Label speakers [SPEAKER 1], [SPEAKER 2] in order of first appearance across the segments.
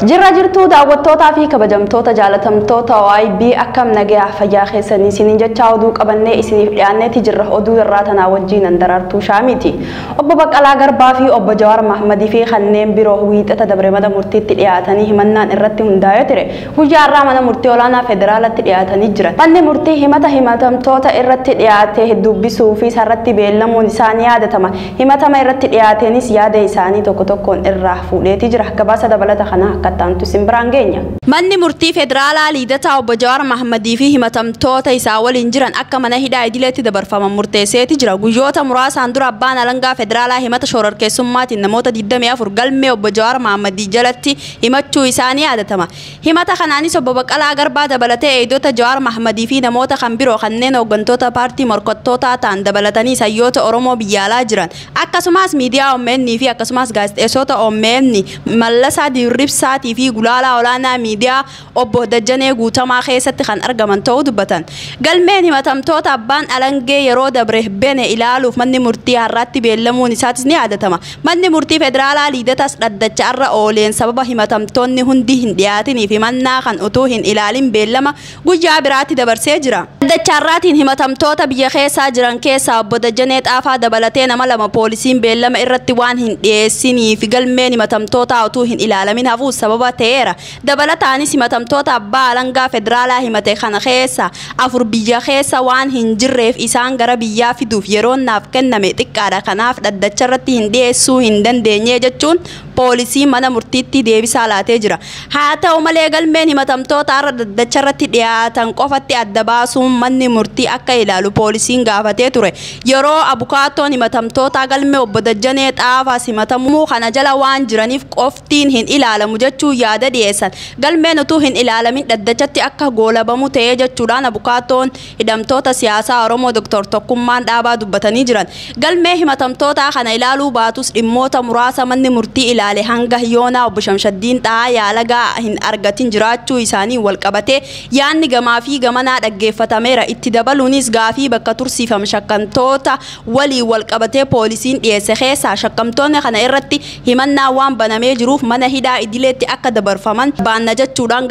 [SPEAKER 1] Jirra jirtuu daawwattootaa fi kabajamtoota jaalatamtoota OIB akkam nagayaa fayyaa keessanii isiniin jecha oduu qabannee isiniif dhiyaanneeti jirra. Oduu irraa tanaa wajjin Daraartuu Shaamiiti. Obbo Baqqalaa Garbaa fi Obbo Jawaar Mahmadii fi kanneen biroo wiixata dabre mana murtiitti dhiyaatanii himannaan irratti hundaa'ee ture. Guyyaa har'aa mana murtii olaanaa federaalatti dhiyaatanii jiran. Manni murtii himata himatamtoota irratti dhiyaate dubbisuu fi isarratti beellamuun isaanii yaadatama. Himatama irratti dhiyaateenis yaada isaanii tokko tokkoon irraa fuudheeti jira. Gabaasa dabalata kana akka taantu isin biraan geenya. Manni murtii federaalaa Liidataa Obbo Jawaar Mahmadii fi himatamtoota isaa waliin jiran akka mana hidhaa idileetti dabarfaman murteesseeti jira. Guyyoota muraasaan dura abbaan alangaa federaalaa himata shororkeessummaatiin namoota 24 galmee Obbo Jawaar Mahmadii jalatti himachuu isaanii yaadatama. Himata kanaanis Obbo Baqqalaa Garbaa dabalatee eegdota Jawaar Mahmadii fi namoota kan biroo kanneen hooggantoota paartii morkattootaa ta'an dabalatanii hayyoota Oromoo biyya alaa jiran akkasumas miidiyaa OMN fi akkasumas gaazexeessota OMN Mallasaa Dirribsaatii fi Gulaalaa Olaanaa miidiyaa Obbo Dajjanee Guutamaa keessatti kan argaman ta'uu dubbatan. Galmeen himatamtoota abbaan alangee yeroo dabre bene ilaaluuf manni murtii har'aatti beellamuun isaatis ni yaadatama. Manni murtii federaalaa Liidatas dhaddacha irra ooleen sababa himatamtoonni hundi hin dhiyaatiniif himannaa kan utuu hin ilaalin beellama guyyaa biraatti dabarsee jira. Dhaddacha har'aatiin himatamtoota biyya keessaa jiran keessaa Obbo Dajjanee Xaafaa dabalatee nama lama poolisiin beellama irratti waan hin dhiyeessiniif galmeen himatamtoota utuu hin ilaalamin hafuuf sababa ta'eera. Dabalataanis himatamtoota abbaa alangaa federaalaa himate kana keessa afur biyya keessa waan hin jirreef isaan gara biyyaa fiduuf yeroon naaf kenname xiqqaadha. Kanaaf dhaddacha irratti hin dhiyeessuu hin dandeenye jechuun poolisii mana murtiitti deebisaa laatee jira. Haa ta'u malee galmeen himatamtoota har'a dhaddacha irratti dhiyaatan qofatti adda baasuun manni murtii akka ilaalu poolisiin gaafatee ture. Yeroo abukaatoon himatamtoota galmee Obbo Dajjanee Xaafaas himatamuu kana jala waan jiraniif qoftiin hin ilaalamu jechuun yaada dhiyeessan. Galmeen utuu hin ilaalamin dhaddachatti akka goolabamu ta'ee jechuudhaan abukaatoon hidhamtoota siyaasaa Oromoo Dr. Tokkummaan Dhaabaa dubbatanii jiran. Galmee himatamtoota kana ilaaluu baatus dhimmoota muraasa manni murtii ilaale hanga yoonaa Obbo Shamshaddiin Xahaa yaalagaa hin argatin jiraachuu isaanii wal qabatee yaanni gamaa fi gamanaa dhaggeeffatameera. Itti dabaluunis gaafii bakka tursiifame shakkamtoota walii wal qabatee poolisiin dhiyeesse keessaa shakkamtoonni kana irratti himannaa waan banamee jiruuf mana hidhaa idileetti akka dabarfaman baanna jechuudhaan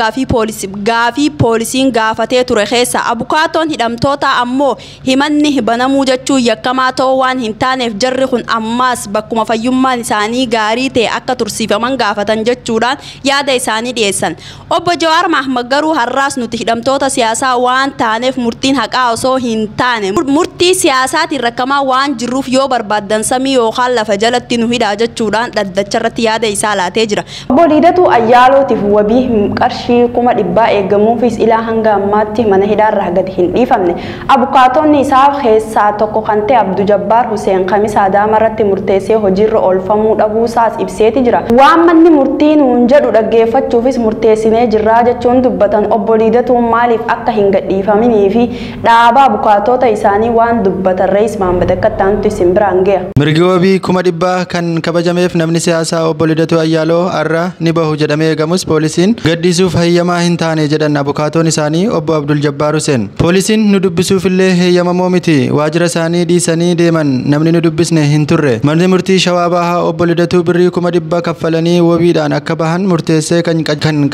[SPEAKER 1] gaafii poolisiin gaafatee ture keessa abukaatoon hidhamtoota ammoo himanni banamuu jechuun yakkamaa ta'uu waan hin taaneef jarri kun ammaas bakkuma fayyummaan isaanii gaarii ta'e akka tursiifaman gaafatan jechuudhaan yaada isaanii dhiyeessan. Obbo Jawaar Mahmad garuu har'aas nuti hidhamtoota siyaasaa waan taaneef murtiin haqaa osoo hin taane murtii siyaasaatiin rakkamaa waan jirruuf yoo barbaaddan samii yookaan lafa jalatti nu hidhaa jechuudhaan dhaddacha irratti yaada isaa laatee jira. Obbo Liidatuu Ayyaalootiif wabii qarshii 100,000 eegamuufis ilaa hanga ammaatti mana hidhaarraa gadi hin dhiifamne. Abukaatonni isaa keessaa tokko kan ta'e Abduu Jabbaar Hussein Kamisaa Adaama irratti murteessee hojiirra oolfamuu dhabuusaas ibseeti jira. Waan manni murtii nuun jedhu dhaggeeffachuufis murteessinee jirraa jechuun dubbatan. Obbo Liidatuun maaliif akka hin gadhiifaminii fi dhaabaa abukaatota isaanii waan dubbatan Reis Mahammad akka taantu isin biraan ga'a.
[SPEAKER 2] Mirgi wabii 100,000 kan kabajameef namni siyaasaa Obbo Lidatuu Ayyaaloo har'a ni bahu jedhamee eegamus poolisiin gaddisuuf hayyamaa hin taane jedhan abukaatoon isaanii Obbo Abdul Jabbaar Hussein. Poolisiin nu dubbisuuf illee heeyyamamoo miti, waajjira isaanii dhiisanii deeman, namni nu dubbisne hin turre. Manni murtii Shawaa Bahaa Obbo Lidatuu birrii 100,000 kaffalanii wabiidhaan akka bahan murteessee kan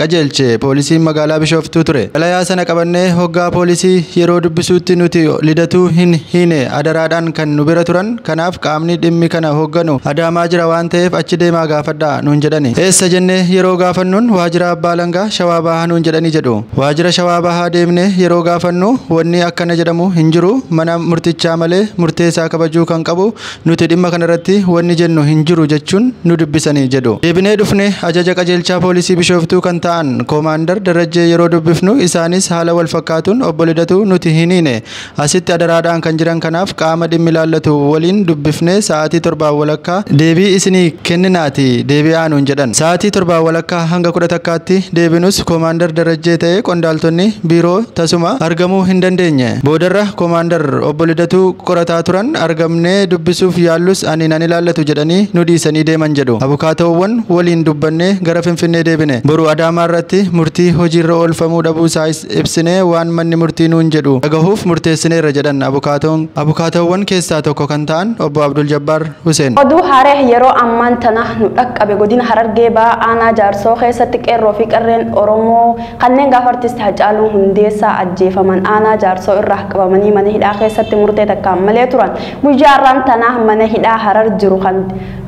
[SPEAKER 2] qajeelche poolisiin magaalaa Bishooftuu ture. Xalayaa sana qabannee hoggaa poolisii yeroo dubbisuutti nuti Lidatuu hin hiine adaraadhaan kan nu bira turan, kanaaf qaamni dhimmi kana hoogganu Adaamaa jira waan ta'eef achi deemaa gaafadhaa nuun jedhani. Eessa jennee yeroo gaafannuun waajjira abbaa alangaa Shawaa Bahaa nuun jedhanii jedhu. Waajjira Shawaa Bahaa deemnee yeroo gaafannu wanni akkana jedhamu hin jiru, mana murtichaa malee murteessaa kabajuu kan qabu nuti dhimma kanarratti wanni jennu hin jiru jechuun nu dubbisanii jedhu. Deebinee dhufne ajaja qajeelchaa poolisii Bishooftuu kan ta'an Koomaandar Darajjee yeroo dubbifnu isaanis haala wal fakkaatuun Obbo Lidatuu nuti hin hiine asitti adaraadhaan kan jiran, kanaaf qaama dhimmi ilaallatu waliin dubbifnee sa'aatii 7:15 deebii isinii kenninaati deebi'aa nuun jedhan. Sa'aatii 7:15 hanga 11tti deebinus Koomaandar Darajjee ta'ee qondaaltonni biiroo tasuma argamuu hin dandeenye. Boodarra Koomaandar Obbo Lidatuu qorataa turan argamnee dubbisuuf yaallus ani nan ilaallatu jedhanii nu dhiisanii deeman jedhu. Abukaatoowwan waliin dubbannee gara Finfinnee deebine. Boru Adaamaa irratti murtii hojiirra oolfamuu dhabuu isaa ibsinee waan manni murtii nuun jedhu dhagahuuf murteessineerra jedhan abukaatoowwan keessaa tokko kan ta'an Obbo Abdul Jabbaar Hussein.
[SPEAKER 1] Oduu haaree yeroo ammaan tana nu dhaqqabe godina Harargee Bahaa aanaa Jaarsoo keessatti qeerroo fi qarreen Oromoo kanneen gaafa artisti Hacaaluu Hundeessaa ajjeefaman aanaa Jaarsoo irraa qabamanii mana hidhaa keessatti murtee takkaan malee turan guyyaa har'aan tanaa mana hidhaa Harar jiru kan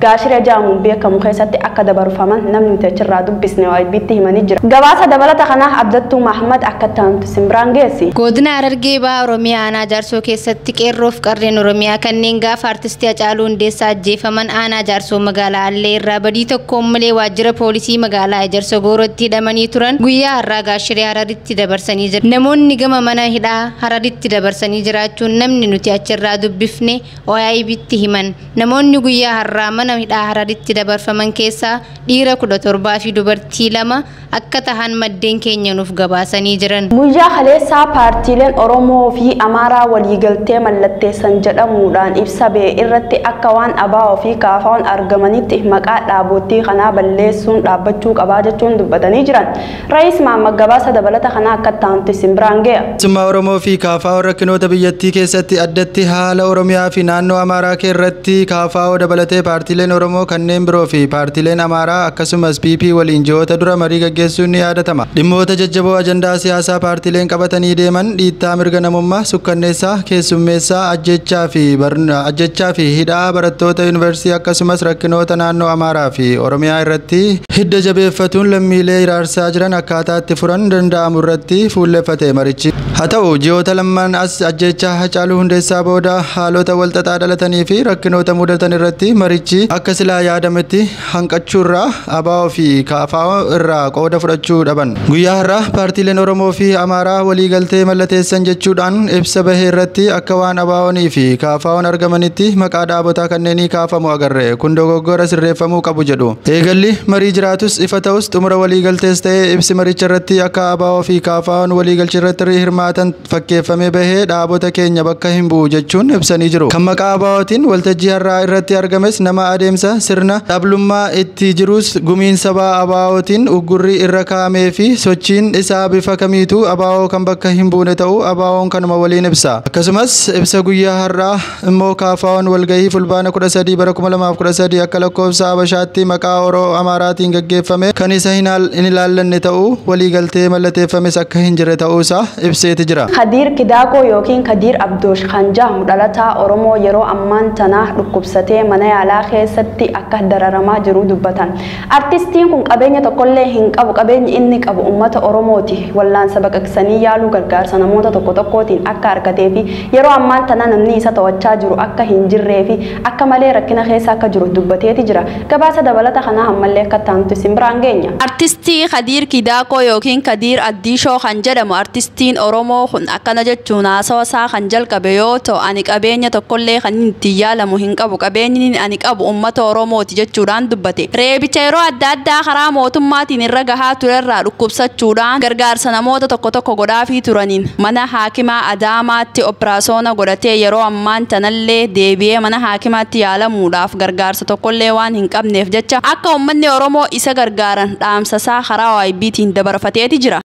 [SPEAKER 1] Gaashiree jedhamuun beekamu keessatti akka dabarfaman namni nuti achirraa dubbisne YB'tti himanii jira. Gabaasa dabalata kanaa Abdattuu Mahmad akka taantu simbiraan geessi.
[SPEAKER 3] Godina Harargee Bahaa Oromiyaa aanaa Jaarsoo keessatti qeerroof qarreen Oromiyaa kanneen gaafa artisti Hacaaluu Hundeessaa ajjeefaman aanaa Jaarsoo magaalaa Allee irraa badii tokkoon malee waajjira poolisii magaalaa Ejersa Goorootti hidhamanii turan guyyaa har'aa Gaashiree Hararitti dabarsanii jiru. Namoonni gama mana hidhaa Hararitti dabarsanii jiraachuun namni nuti achirraa dubbifne OIB'tti himan. Namoonni guyyaa har'aa mana hidhaa Hararitti dabarfaman keessaa dhiira 17 fi dubartii 2 akka tahan maddeen keenya nuuf gabaasanii jiran.
[SPEAKER 1] Guyyaa kaleessaa paartiileen Oromoo fi Amaaraa waliigaltee mallatteessan jedhamuudhaan ibsa ba'e irratti akka waan ABO fi KFO'n argamanitti maqaa dhaabottii kanaa balleessuun dhaabbachuu qabaa jechuun dubbatanii jiran. Ra'iis Mahammad gabaasa dabalata kanaa akka taantu isin biraan ga'a.
[SPEAKER 2] Mootummaa Oromoo fi KFO rakkinoota biyyattii keessatti addatti haala Oromiyaa fi naannoo Amaaraa irratti KFO dabalatee paartiileen Oromoo kanneen biroo fi paartiileen Amaaraa akkasumas PP waliin ji'oota dura marii gaggeessuun ni yaadatama. Dhimmoota jajjaboo ajandaa siyaasaa paartiileen qabatanii deeman dhiittaa mirga namummaa, sukkanneessaa, keessummeessaa, ajjechaa fi hidhaa barattoota yuunivarsiitii akkasumas rakkinoota naannoo Amaaraa fi Oromiyaa irratti hidda jabeeffatuun lammiilee hiraarsaa jiran akkaataa itti furan danda'amu irratti fuulleffate marichi. Haa ta'u ji'oota lamaan as ajjechaa Hacaaluu Hundeessaa booda haalota walxaxaa dhalatanii fi rakkinoota mudatan irratti marichi akka silaa yaadametti hanqachuurraa ABO fi KFO irraa qooda fudhachuu dhaban. Guyyaa har'aa paartiileen Oromoo fi Amaaraa waliigaltee mallatteessan jechuudhaan ibsa bahee irratti akka waan ABO'nii fi KFO'n argamanitti maqaa dhaabotaa kanneenii kaafamu agarre. Kun dogoggora sirreeffamuu qabu jedhu. Eegalli marii jiraatus ifa ta'us xumura waliigaltees ta'ee ibsi maricha irratti akka ABO fi KFO'n waliigalcha irratti hirmaatan fakkeeffamee bahee dhaabota keenya bakka hin bu'u jechuun ibsanii jiru. Kan maqaa ABO'tiin waltajjii har'aa irratti argames nama adeemsa sirna dhablummaa itti jirus gumiin sabaa ABO'tiin uggurri irra kaa'amee fi sochiin isaa bifa kamiituu ABO kan bakka hin buune ta'uu ABO'n kanuma waliin ibsa. Akkasumas ibsa guyyaa har'aa immoo KFO'n walgahii fulbaana 13 bara 2013 akka lakkoofsa Habashaatti maqaa Oromoo Amaaraatiin gaggeeffame kan isa hin ilaallanne ta'uu waliigaltee mallatteeffames akka hin jirre ta'uu isaa ibseeti jira.
[SPEAKER 1] Kadiir Kidaakoo yookiin Kadiir Abdoosh kan jedhamu dhalataa Oromoo yeroo ammaan tanaa dhukkubsatee mana yaalaa keessatti akka dararamaa jiru dubbatan. Artistiin kun qabeenya tokkollee hin qabu. Qabeenyi inni qabu uummata Oromooti. Wallaansa baqaqsanii yaaluu gargaarsa namoota tokko tokkootiin akka argatee fi yeroo ammaan tanaa namni isa to'achaa jiru akka hin jirree fi akka malee rakkina keessa akka jiru dubbateeti jira. Gabaasa dabalata kanaa ammallee akka taantu isin biraan geenya. Artistii Kadiir Kidaakoo yookiin Kadiir Addiishoo kan jedhamu artistiin Oromoo kun akkana jechuun haasawa isaa kan jalqabe yoo ta'u ani qabeenya tokkollee kan ittiin yaalamu hin qabu. Qabeenyi ani qabu uummata Oromooti jechuudhaan dubbate. Reebicha yeroo adda addaa karaa mootummaatiin irra gahaa turerraa dhukkubsachuudhaan gargaarsa namoota tokko tokko godhaafii turaniin mana haakimaa Adaamaatti operaasyoona godhatee yeroo ammaan tanallee deebi'ee mana haakimaatti yaalamuudhaaf gargaarsa tokkollee waan hin qabneef jecha akka uummanni Oromoo isa gargaaran dhaamsasaa karaa YB'tiin dabarfateeti jira.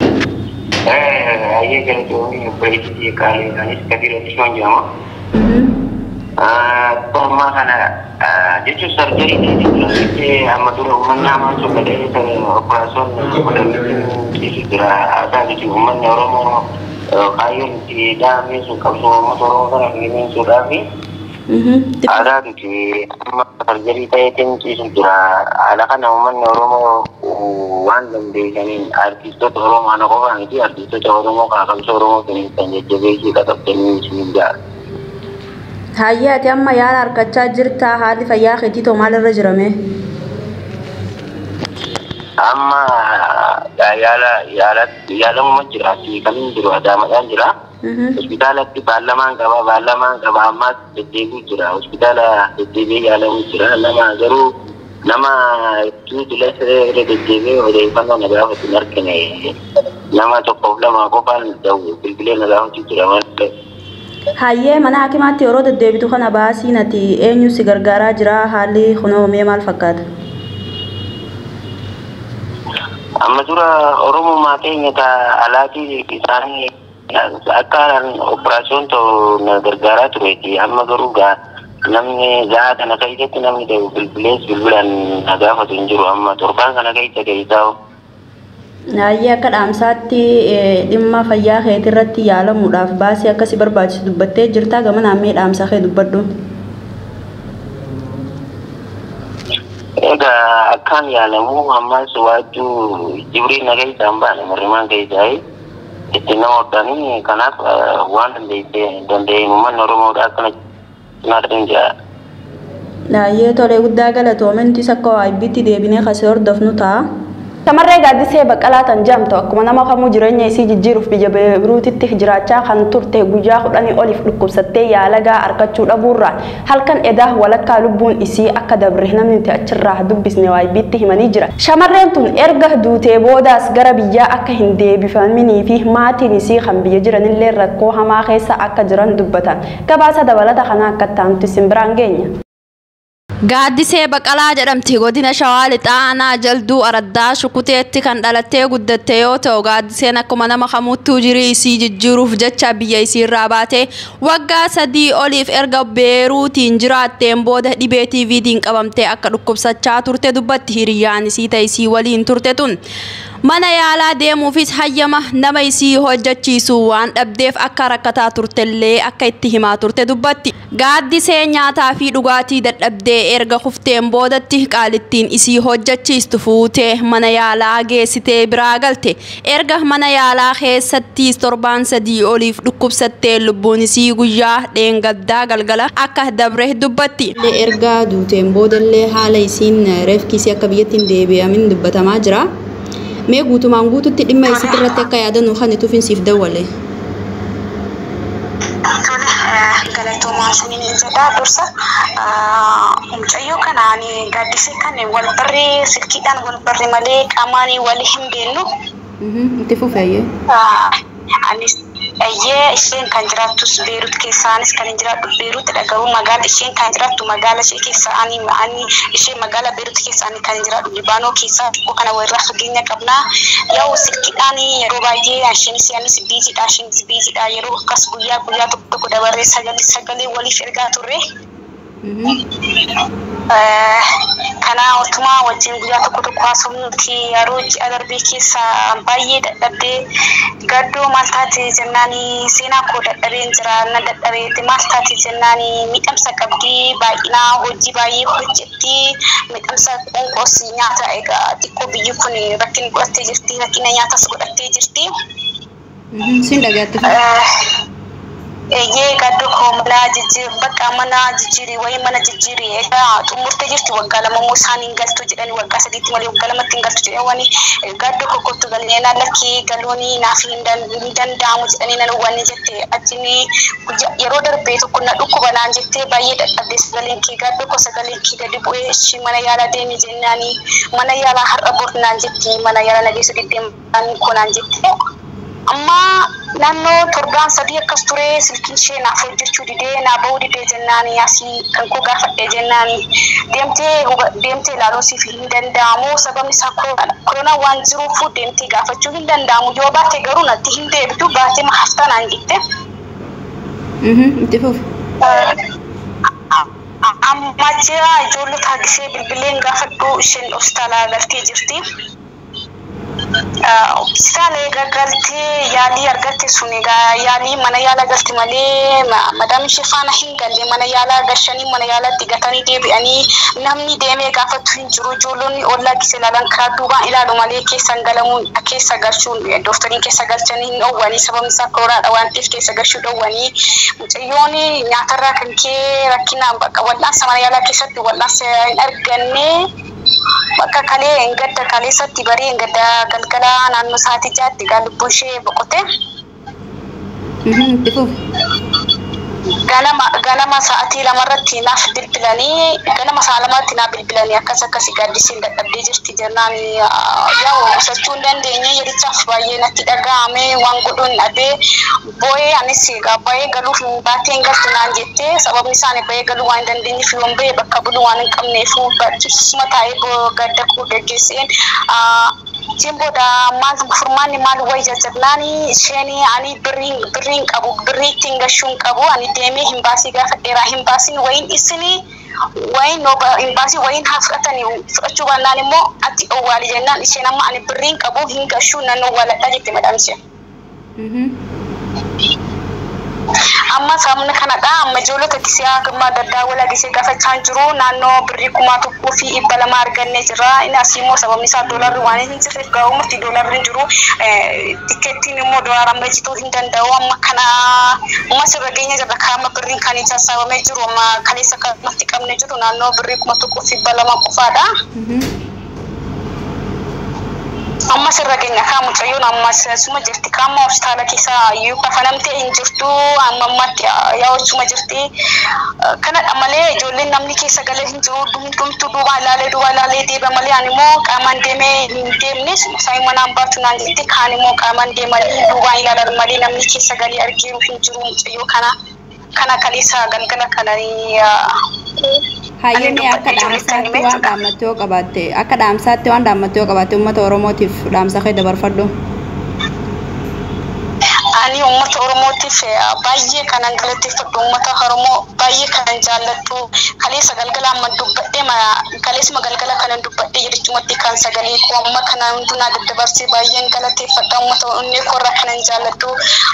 [SPEAKER 4] Ayyee galatoomii obboleettii qaalii anis Kadiir Addiishoon jedhama. Ammaa kana jechuun sarjarii ta'ee amma dura uummanni hamaan sun gadhee operaasyoon godhamee ciisu jira. Haasaa jechuun uummanni Oromoo kaayyoon itti dhahamee sun qabsoo uummata Oromoo kana fiiginsuudhaafi aadaa nuti amma sarjarii ta'eetiin ciisu jira. Haala kana uummanni Oromoo waan dandeessaniin artistoota Oromoo ana qofaa miti artistoota Oromoo kana qabsoo Oromoo finiinsan jajjabeessii qaqqabtanii isin ja'a.
[SPEAKER 1] Hayyee ati amma yaala harkachaa jirta haalli fayyaa keetii too maalirra jirame?
[SPEAKER 4] Amma yaalamuma jira kan jiru Adaamadhaan jira. Hospitaalatti baallamaan qaba ammas deddeebi'u jira hospitaala deddeebi'ee yaalamu jira nama garuu nama hedduu dila irra deddeebi'ee odeeffannoo na gaafatu hin argine nama tokkoof lama qofaan bilbilee na gaafatu jira malee.
[SPEAKER 1] Hayyee mana hakimaatti yeroo deddeebitu kana baasiin ati eenyu si gargaaraa jira haalli kunoomee maal fakkaata?
[SPEAKER 4] Amma dura Oromoo keenya ta alaatii isaanii akka operaasyoon ta'u na gargaaraa tureeti. Amma garuu gaa Namni gahaa kana keessatti namni bilbilees bilbilaan na gaafatu hin jiru amma torbaan kana keessa keessaa.
[SPEAKER 1] Naayyee akka dhaamsaatti dhimma fayyaa keetii irratti yaalamuudhaaf baasii akkasii barbaachisu dubbattee jirta gama naammee dhaamsaa kee dubbadhu.
[SPEAKER 4] Egaa akkaan yaalamu ammas waajjuu jibriin na keessaa hin baane marrimaan keessaa itti nama hodhanii kanaaf waan danda'een uummanni Oromoodhaa akkana cinaa jira.
[SPEAKER 1] Naayyee tolee guddaa galatoomintis akka waayibbiitti deebinee kasee hordofnu ta'a. Shamarree Gaaddisee Baqqalaa kan jedhamtu akkuma nama kamuu jireenya isii jijjiiruuf biyya Beeruutitti jiraachaa kan turte guyyaa 10 oliif dhukkubsattee yaala gahaa argachuu dhabuurraan halkan edaa walakkaa lubbuun isii akka dabre namni nuti achirraa dubbisne waayibbiitti himanii jira. Shamarreen tun erga duutee boodaas gara biyyaa akka hin deebifaminii fi maatiin isii kan biyya jiranillee rakkoo hamaa keessa akka jiran dubbatan. Gabaasa dabalata kanaa akka ta'antu isin biraan geenya. Gaaddisee Baqqalaa jedhamti godina Shawaa Lixaa aanaa Jalduu Araddaa Shukuteetti kan dhalattee guddatte yoo ta'u gaaddiseen akkuma nama kamuuttuu jirii isii jijjiiruuf jecha biyya isiirraa baatee waggaa 3 oliif erga Beeruutiin jiraatteen booda dhibee TVtiin qabamtee akka dhukkubsachaa turte dubbatti hiriyyaan isii ta'e isii waliin turte tun. Mana yaalaa deemuufis hayyama nama isii hojjechiisu waan dhabdeef akka rakkataa turtellee akka itti himaa turte dubbatti. Gaaddisee nyaataa fi dhugaatii dadhabdee erga kufteen boodatti qaalittiin isii hojjechiistu fuutee mana yaalaa geessitee biraa galte. Erga mana yaalaa keessattis torbaan 3 oliif dhukkubsattee lubbuun isii guyyaa dheengaddaa galgala akka dabre dubbatti. Erga duuteen boodallee haala isiin reefkisii akka biyyatti hin deebi'amin dubbatamaa jira. Mee guutumaan guututti dhimma isitti irratti akka yaadannu kan itti ufinsiif dawwale.
[SPEAKER 5] Tole galatoomaa isiniin jedha dursa mucayyoo kanaan gaaddisee kan wal barree silkiidhaan wal barree malee qaamaan wal hin beeknu.
[SPEAKER 1] Itti fufeeyyee.
[SPEAKER 5] Anis Eeyyee isheen kan jiraattus Beerut keessa anis kan jiraadhu Beerutidha garuu magaala isheen kan jiraattu magaala ishee keessa ani ishee magaala Beerut keessa ani kan jiraadhu Libaanoo keessa xiqqoo kana walirraa fageenya qabna. Yaa'u silkiidhaan yeroo baay'ee isheenis anis biiziidha isheenis biiziidha yeroo akkas guyyaa guyyaa tokko tokko dabarree sagalee waliif ergaa turre. Kana otumaa wajjin guyyaa tokko tokko haasofnuti yeroo ji'a darbee keessa baay'ee dadhabdee gaddoo maal taate jennaani seenaa koo dadhabeen jira na dadhabeetti maal taate jennaani miidhamsa qabdi baay'inaa hojii baay'ee hojjetti miidhamsa qoonqoos nyaata egaa xiqqoo biyyi kun rakkina godhattee jirti rakkina nyaatas godhattee jirti.
[SPEAKER 1] Siin dhagaatti.
[SPEAKER 5] Eeyyee gaddoo koo mana jijjiir bakka mana jijjiirii wayii mana jijjiirii egaa xumurtee jirti waggaa 2 immoo isaan hin galtu jedhanii waggaa 3tti malee waggaa 2tti hin galtu jedhanii waan gaddoo koo kottu galee na lakkii galoonii naaf hin danda'amu jedhanii nan wanni jette achiin yeroo darbee tokko na dhukkuba naan jettee baay'ee dadhabdee sagaleen kee gaddoo koo sagaleen kee gadi bu'ee ishii mana yaalaa deemi jennaanii mana yaalaa har'a bor naan jetti mana yaalaa nageessu deddeemaan koo naan jette. Amma naannoo torbaan 3 akkas ture silkiin ishee naaf hojjechuu didee naa ba'uu didee jennaani asii kan koo gaafadhe jennaani deemtee ilaaluu siif hin danda'amu sababni isaa koronaa waan jiruuf deemtee gaafachuu hin danda'amu yoo baate garuu natti hin deebitu baatee haftaa naan jette.
[SPEAKER 1] Itti fufi.
[SPEAKER 5] Amma jira ijoollota gisee bilbileen gaafadhu isheen hospitaala galtee jirti. Hospitaala egaa galtee yaalii argatte sun egaa yaalii mana yaalaa galte malee madaam ishee faana hin galle mana yaalaa gashanii mana yaalaatti gatanii deebi'anii namni deemee gaafatu hin jiru ijoollonni ollaa gisee ilaalan karaa duubaan ilaalu malee keessa galamuun keessa galchuun dooftariin keessa galchanii hin dhoowwanii sababni isaa koronaadha waan ta'eef keessa galchuu dhoowwanii mucayyoon nyaatarraa kan ka'e rakkinaan bakka wal'aansa mana yaalaa keessatti wal'aansa hin arganne. Bakka kalee hin gadda kaleessatti barii hin gadda galgala naannoo sa'aatii 6tti egaa lubbuun ishee boqote.
[SPEAKER 1] Itti fufi.
[SPEAKER 5] Ganama sa'aatii 2 irratti naaf bilbilanii ganama sa'a 2tti naaf bilbilanii akkas akkasii gaaddiseen dadhabdee jirti jennaan yaa'u qusachuu hin dandeenye yerichaaf baay'ee natti dhaga'ame waan godhuun dhabee boo'ee anis egaa ba'ee galuuf baatee hin galtu naan jettee sababni isaanii ba'ee galuu waan hin dandeenyeef yoon ba'e bakka buluu waan hin qabneef barchisuma taa'ee gadda koo geggeesseen Achiin booda maal furmaanni maal wayya jennaan isheen ani birriin qabu, birrii ittiin gashuun qabu, ani deemee hin baasii gaafa dheeraa hin baasiin wayin isinii wayin hin baasii wayin haa fudhatanii, fudhachuu baannaan immoo ati owwaali jennaan isheen amma ani birriin qabu hin gashuu nan owwaaladha jette madam isheen. Amma sabni kanadha, amma ijoollota gisee amma daddaawwala gisee gaafachaa jiru naannoo birrii 1200 argannee jira. Inni asii immoo sababni isaa doolarri waan hin jirreef gaa'umatti doolarri hin jiru. Tikkeettiin immoo doolaara amma cituu hin danda'u. Amma kana amma sirra geenya jirra kaama birriin kan hin sassaabamee jiru amma kaleessa kanatti qabnee jiru naannoo birrii 1200 qofaadha. Amma sirra keenya kaa mucayyoon amma suma jirti, kaama hospitaala keessa iyyuu kafanamtee hin jirtu, amma ammatti yaa'achuma jirti. Kanadha malee ijoolleen namni keessa galee hin jiru, hundumtuu duuba ilaalee duuba ilaalee deeba malee ani immoo qaamaan deemee hin deemne. Isaan manaan baatu naan jetti, kaan immoo qaamaan deemanii duubaan ilaalan malee namni keessa galee argeeru hin jiru mucayyoo kana. Kana kaleessa galgala kana.
[SPEAKER 1] Hayyee, akka dhaamsaatti waan dhaammattee yoo qabaatte, akka dhaamsaatti waan dhaammattee yoo qabaatte, uummata Oromootiif dhaamsa kee dabarfadhu.
[SPEAKER 5] Ani uummata Oromootiif baay'ee kanan galateeffadhu, uummata Oromoo baay'ee kanan jaalladhu. Kaleessa galgala amma dubbadhee, kaleessuma galgala kanan dubbadhee jechumatti kan sagalee koo amma kana hundinaa daddabarsee baay'een galateeffadha uummata onnee koorraa kanan jaalladhu.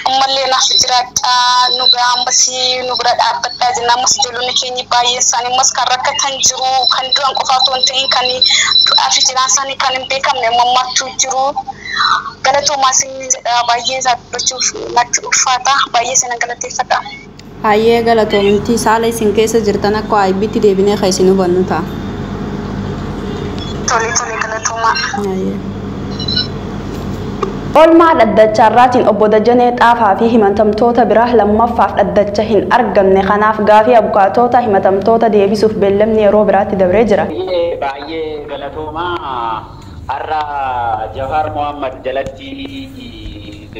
[SPEAKER 5] Ammallee naaf jiraadhaa, nu bira ammas nu bira dhaabbadhaa jenna. Ammas ijoollonni keenya baay'een isaanii ammas kan rakkatan jiru, kan du'an qofa otoo hin ta'in kan du'aa fi jiraan isaanii kan hin beekamne ammaattuu jiru. Galatoomaa isin jedha, baay'ee isaa dubbachuuf natti ulfaata, baay'ee sana galateeffadha.
[SPEAKER 1] Hayyee, galatoomti. Saala isin keessa jirtan akka ayibbitti deebinee kan isin hubannu ta'a.
[SPEAKER 5] Tole tole, galatoomaa.
[SPEAKER 1] Hayyee.
[SPEAKER 6] Oolmaa dhaddachaarraatiin obbo Dajanee Xaafaa fi himatamtoota biraa lammaffaaf dhaddacha hin argamne, kanaaf gaafii abukaatota himatamtoota deebisuuf beellamni yeroo biraatti dabree jira.
[SPEAKER 7] Baay'ee galatoomaa. Har'a Jawaar Mohammad jalatti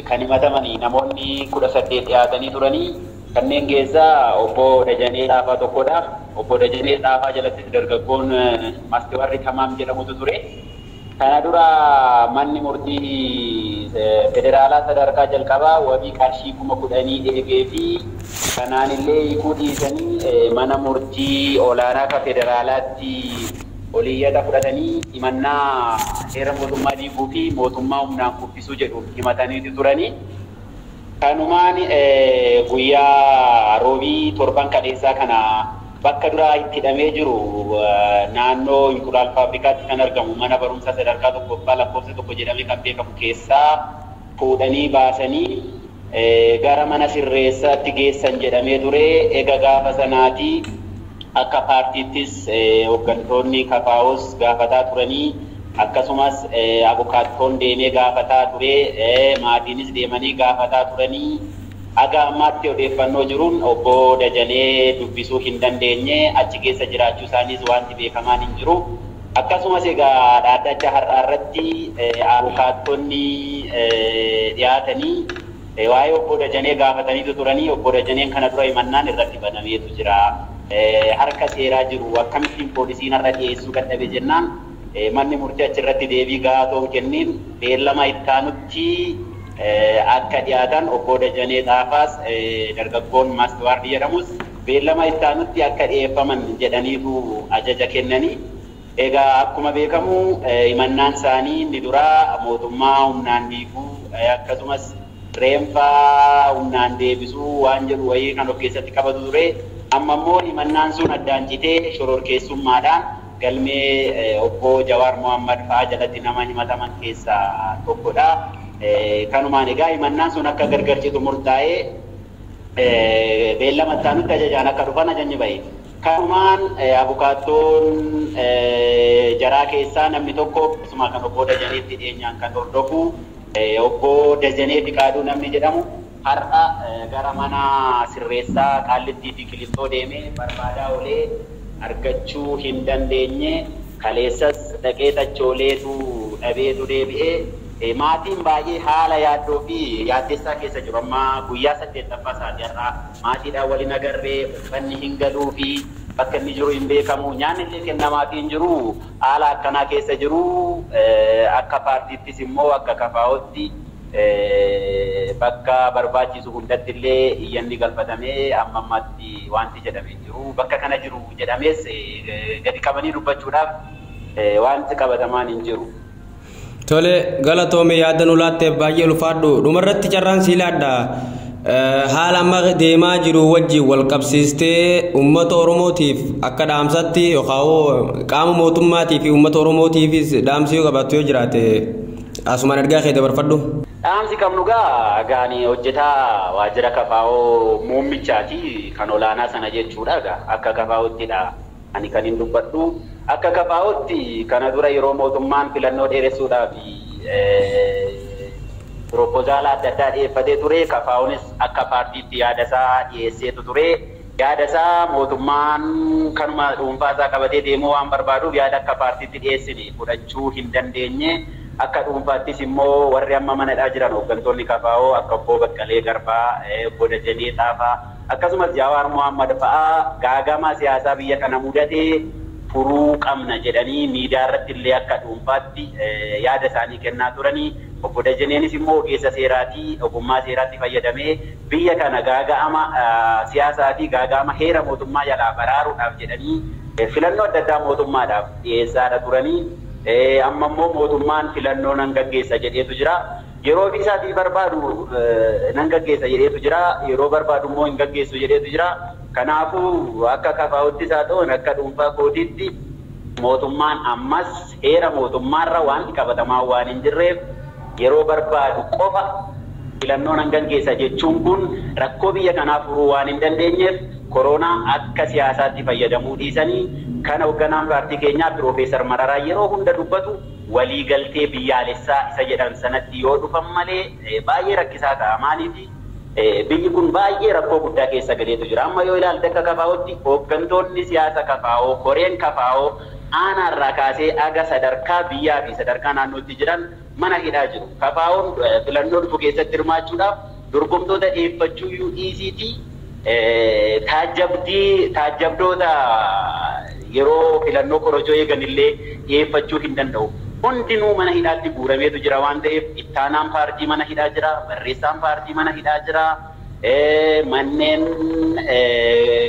[SPEAKER 7] kan himatamanii namoonni 18 dhiyaatanii turanii, kanneen keessaa obbo Dajanee Xaafaa tokkodha. Obbo Dajanee Xaafaa jalatti dargaggoon Mastiwarri Tamaam jedhamutu ture. Kana dura manni murtii federaalaa sadarkaa jalqabaa wabii qarshii 10,000 eegee fi kanaan illee hiikuu dhiisanii mana murtii olaanaa ka federaalaatti oliyyata fudhatanii himannaa heera mootummaa diiguu fi mootummaa humnaan kuffisuu jedhu himataniitu turanii. Kanumaan guyyaa roobii torban kaleessaa kana bakka duraa itti hidhamee jiru naannoo Inqulaal Faabrikaatti kan argamu mana barumsaa sadarkaa tokkoffaa lakkoofsa 1 jedhamee kan beekamu keessaa fuudhanii baasanii gara mana sirreessaatti geessan jedhamee ture. Eega gaafa sanaati akka paartiittis hooggantoonni KFOs gaafataa turanii, akkasumas abukaattoon deemee gaafataa ture, maatiinis deemanii gaafataa turanii, haga ammaatti odeeffannoo jiruun obbo Dajanee dubbisuu hin dandeenye, achi keessa jiraachuu isaaniis wanti beekamaan hin jiru. Akkasumas egaa dhaddacha har'aa irratti abukaattonni dhiyaatanii waa'ee obbo Dajanee gaafataniitu turanii, obbo Dajaneen kana dura himannaan irratti banameetu jira. Harka seeraa jiru, akkamittiin poolisiin har'a dhiyeessuu dadhabe jennaan manni murtii achirratti deebii gahaa otoo hin kenniin beellama ittaanutti akka dhiyaatan, obbo Dajanee Xaafaas dargaggoon Maastiwaardii jedhamus beellama ittaanutti akka dhiyeeffaman jedhaniitu ajaja kennanii. Egaa akkuma beekamu himannaan isaanii inni duraa mootummaa humnaan diiguu akkasumas reenfa humnaan deebisuu waan jedhu wayii kan of keessatti qabatu ture. Amma immoo himannaan sun addaan citee shororkeessummaadhaan galmee obbo Jawaar Mohammad fa'aa jalatti nama himataman keessaa tokkodha. Kanumaan egaa himannaan sun akka gargar citu murtaa'ee beellama ittaanutti ajajaan akka dhufan ajajni bahe. Kanumaan abukaattoon jaraa keessaa namni tokko, keessumaa kan obbo Dajaneetti dhiyeenyaan kan hordofu, obbo Dajanee Fiqaaduu namni jedhamu, har'a gara mana sirreessaa Qaallittii fi Qilixoo deemee barbaadaa oolee argachuu hin dandeenye. Kaleessas dhaqee tachooleetu dhabeetu deebi'ee. Maatiin baay'ee haala yaaddoo fi yaaddessaa keessa jiru. Amma guyyaa saddeettaffaa isaatii har'aa maatiidhaan waliin agarree, uffanni hin galuu fi Bakka inni jiru hin beekamu. Nyaanni illee kennamaatii hin jiru. Haala akkanaa keessa jiru. Akka paartiittis immoo akka KFO'tti bakka barbaachisu hundatti illee iyyanni galfatamee amma ammaatti wanti jedhamee jiru. Bakka kana jiru jedhamees gadi qabanii dubbachuudhaaf wanti qabatamaan hin jiru.
[SPEAKER 8] Tole galatoome yaada nu laatteef baay'ee ulfaadhu. Dhumarratti carraan sii laadha. Haala amma deemaa jiru wajjin wal qabsiistee uummata Oromootiif akka dhaamsatti yookaan qaama mootummaatii fi uummata Oromootiifis dhaamsi yoo qabaattu yoo jiraate asumaan ergaa kee dabarfadhu.
[SPEAKER 7] Dhaamsi qabnu gaa gaanii hojjetaa waajjira KFO muummichaati kan olaanaa sana jechuudha gaa akka KFO'ttidha ani kan hin dubbadhu. Akka KFO'tti kana dura yeroo mootummaan filannoo dheeressuudhaaf piroopozaala adda addaa dhiyeeffatee ture. KFO'nis akka paartiitti yaada isaa dhiyeesseetu ture. Yaada isaa mootummaan kanuma dhuunfaa isaa qabatee deemuu waan barbaaduuf yaada akka paartiitti dhiyeessine fudhachuu hin dandeenye. Akka dhuunfaattis immoo warri amma manadhaa jiran hooggantoonni KFO akka obbo Baqqalee Garbaa, obbo Dajanee Xaafaa akkasumas Jawaar Mohammad fa'aa gaagama siyaasaa biyya kana mudatee furuu qabna jedhanii miidiyaa irratti illee akka dhuunfaatti yaada isaanii kennaa turanii. Obbo Dajaneenis immoo ogeessa seeraatii ogummaa seeraatti fayyadamee biyya kana gaaga'ama siyaasaa fi gaaga'ama heera mootummaa jalaa baraaruudhaaf jedhanii filannoo adda addaa mootummaadhaaf dhiyeessaadha turanii. Amma immoo mootummaan filannoo nan gaggeessa jedheetu jira. Yeroo ofii isaatii barbaadu nan gaggeessa jedheetu jira. Yeroo barbaadu immoo hin gaggeessu jedheetu jira. Kanaafuu akka KFO'ttis haa ta'u akka dhuunfaa kootiitti mootummaan ammas heera mootummaarra waan qabatamaa waan hin jirreef yeroo barbaadu qofa filannoo nan gaggeessa jechuun kun rakkoo biyya kanaa furuu waan hin dandeenyeef koronaa akka siyaasaatti fayyadamuu dhiisanii kana hoogganaan paartii keenyaa Piroofeesar Mararaa yeroo hunda dubbatu waliigaltee biyyaalessaa isa jedhan sanatti yoo dhufan malee baay'ee rakkisaa ta'a. Maaliif biyyi kun baay'ee rakkoo guddaa keessa galeetu jira. Amma yoo ilaalte akka KFO'tti hooggantoonni siyaasa KFO, koreen KFO aanaarraa kaasee aga sadarkaa biyyaa fi sadarkaa naannootti jiran mana hidhaa jiru. KFO'n filannoo dhufu keessatti hirmaachuudhaaf dorgomtoota dhiyeeffachuu UECT taajjabdoota yeroo filannoo korojoo eegan illee dhiyeeffachuu hin danda'u. Hundinuu mana hidhaatti guurameetu jira waan ta'eef ittaanaan paartii mana hidhaa jira, barreessaan paartii mana hidhaa jira, manneen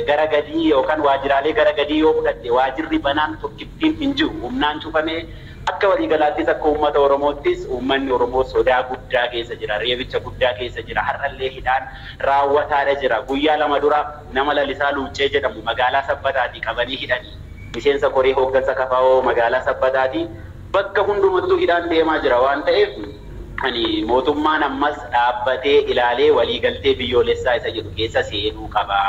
[SPEAKER 7] gara gadii yookaan waajjiraalee gara gadii yoo fudhatte waajjirri banaan tokkittiin hin jiru humnaan cufamee akka waliigalaattis akka uummata Oromoottis uummanni Oromoo sodaa guddaa keessa jira, reebicha guddaa keessa jira, har'allee hidhaan raawwataadha jira. Guyyaa lama dura nama Lalisaa Luuccee jedhamu magaalaa Sabbataatii qabanii hidhanii miseensa koree hooggansa KFO magaalaa Sabbataatii bakka hundumattuu hidhaan deemaa jira waan ta'eef ani mootummaan ammas dhaabbatee ilaalee waliigaltee biyyoolessaa isa jedhu keessa seenuu qaba.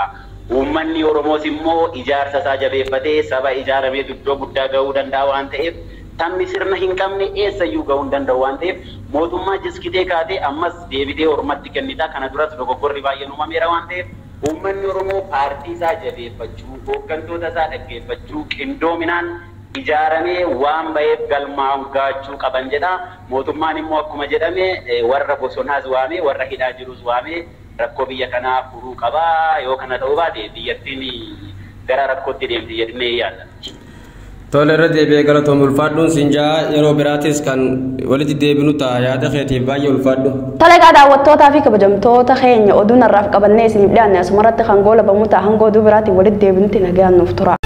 [SPEAKER 7] Uummanni Oromoos immoo ijaarsa isaa jabeeffatee saba ijaaramee iddoo guddaa gahuu danda'a waan ta'eef sabni sirna hin qabne eessayyuu gahuu hin danda'u waan ta'eef mootummaa jiskitee kaatee ammas deebitee ormatti kennita. Kana duras dogoggorri baay'een uumameera waan ta'eef uummanni Oromoo paartii isaa jabeeffachuu, hooggantoota isaa dhaggeeffachuu, qindoominaan ijaaramee waan ba'eef galmaan gaachuu qaban jedha. Mootummaan immoo akkuma jedhame warra bosonaas waamee warra hidhaa jirus waamee rakkoo biyya kanaa furuu qaba. Yoo kana ta'uu baate biyyattiin gara rakkootti deemti jedhamee yaadda.
[SPEAKER 8] Tole irra deebi'ee galatoom ulfaadhuun siinjaa yeroo biraatis kan walitti deebinu ta'a yaada keetiif baay'ee ulfaadhu.
[SPEAKER 1] Tole egaa daawwattootaa fi kabajamtoota keenya oduu narraaf qabannee isiniif dhiyaanne asumarratti kan goolabamu ta'a hanga oduu biraatiin walitti deebinutti nagaan nuuf tura.